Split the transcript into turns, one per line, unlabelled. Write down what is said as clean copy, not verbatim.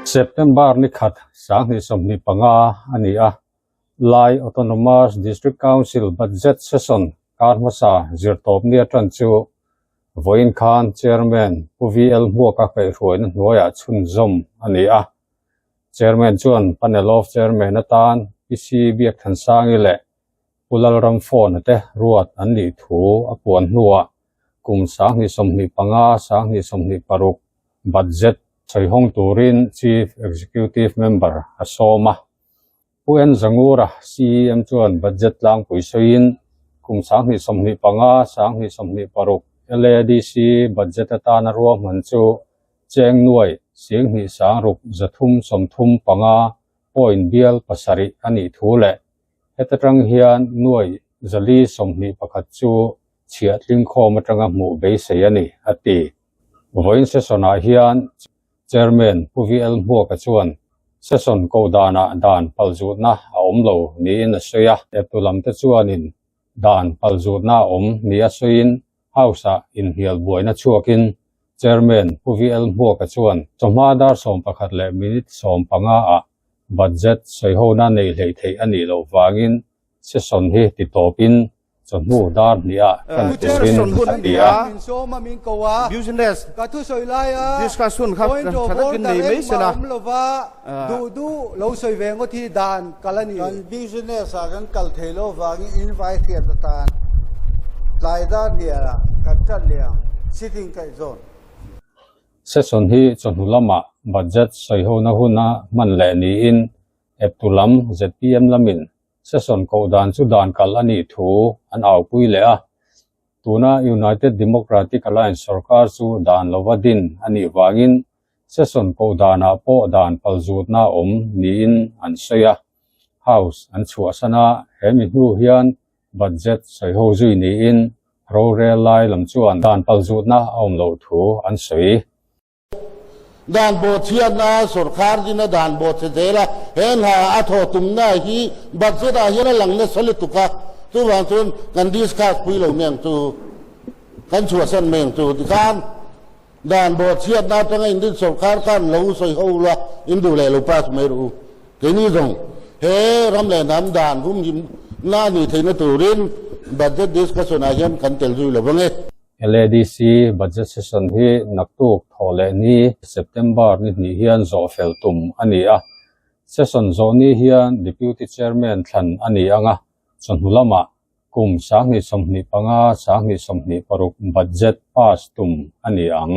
September ni khat 2025 a ni a, Lai Autonomous District Council Budget Session kar hmasa zirtawpni atan chu vawiin khan Chairman Pu VL Hmuaka kaihhruaina hnuaiah chhunzawm a ni a. Chairman chuan Panel of Chairman atan PC Biakthansangi leh Pu Lalramfawna te ruat an nih thu a puan hnuah kum 2025, 2026 budget sawihawng turin Chief Executive Member a sawm a. Pu N Zangura, CEM chuan budget tlangpui sawiin kum 2025, 2026 LADC budget atana ruahman chu cheng nuai 26,335 point bial pasarih a nih thu leh Heta tang hian nuai 421 chu chhiah tlingkhawm atanga hmuh beisei a ni, a ti. Vawiin session-ah hian Chairman Pu VL Hmuaka chuan session ko danah dan palzutna a awm lo niin a sawi a. Eptu lamte chuanin dan palzutna a awm nia sawiin House-ah inhnial buaina chhuakin Chairman Pu VL Hmuaka chuan chawhma dar 11 leh minute 15 ah budget sawihona nei hleih theih a nih loh vangin session hi ti tawpin chawhnu dar hnih ah tan turin a ti a.
Business discuss hun kha tha takin nei mai sela.
Kan business ah kan kal thei lo vangin invai hriat atan tlai dar hnial ah kan tan leh ang sitting kaih zawn.
Session hi chawhnu lamah budget sawihona huna hman leh niin eptu lam zpm lamin session koh dan chu dan kal a nih thu an aupui leh a. Tuna United Democratic Alliance sorkar chu dan lova din a nih vangin session koh danah pawh dan palzutna awm niin an sawi a. House an chhuahsan a, he mi hnu hian budget sawiho zui niin rorel lai lam chuan dan palzutna a awm loh thu an sawi.
Dan bawhchhiatna sorkar dina dan bawhchhe zel a, he hna a thawh tumna hi budget ah hian a lang nasa lutuk a, chuvang chuan kan discuss pui lo mai ang chu, kan chhuahsan mai ang chu tikhan dan bawhchhiatna atanga Indian sorkar khan lo sawi ho la, in duh leh lo pass mai rawh u. Keini zawng he ram leh hnam dan humhim na a nih theihna turin budget discussion ah hian kan tel zui lo vang e.
LADC budget session hi naktuk thawh leh ni September ni hnih hian zawh fel tum a ni a. Session zawh ni hian Deputy Chairman thlan a ni ang a, chawhnu lamah kum 2025, 2026 budget pass tum a ni ang.